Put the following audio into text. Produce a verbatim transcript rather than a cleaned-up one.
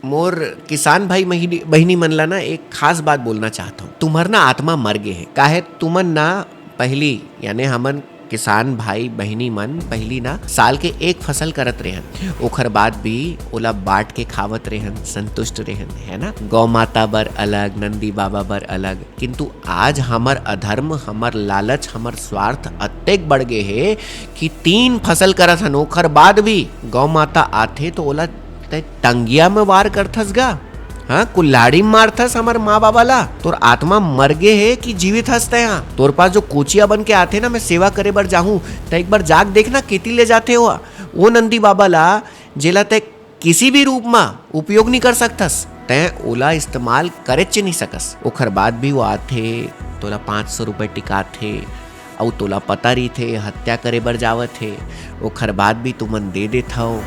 मोर किसान भाई महीनी-, बहिनी मन ला ना एक खास बात बोलना चाहत हूँ। तुम्हर ना आत्मा मर गे हे, काहे तुमन ना पहली, यानी हमन किसान भाई बहिनी मन पहली ना साल के एक फसल करत रेहन, ओखर बाद भी ओला बांट के खावत रेहन, संतुष्ट रेहन, है ना? गौ माता बर अलग, नंदी बाबा बर अलग, किंतु आज हमर अधर्म, हमर लालच, हमर स्वार्थ अतेक बढ़ गे हे कि तीन फसल करत हन, ओखर बाद भी गौ माता आथे तो ओला तैं टंगिया में वार करथस गा। हाँ, कुल्हाड़ी मारथस हमर माँ बाबा ला। तोर आत्मा मर गे हे कि जीवित हस तैं? हाँ, तोर पास जो कोचिया बन के आथे ना, मैं सेवा करे बर जाहूँ, त एक बार जाग देखना केती ले जाथे ओ, ओ नंदी बाबा ला, जेला तैं किसी भी रूप मा उपयोग नहीं कर सकथस, तैं ओला इस्तेमाल करेच नहीं सकस। ओखर बाद भी वो आथे, तोला पाँच सौ रुपए टिकाथे, अउ तोला पता रहिथे हत्या करे बर जावत हे, ओखर बाद भी तुमन दे देथव।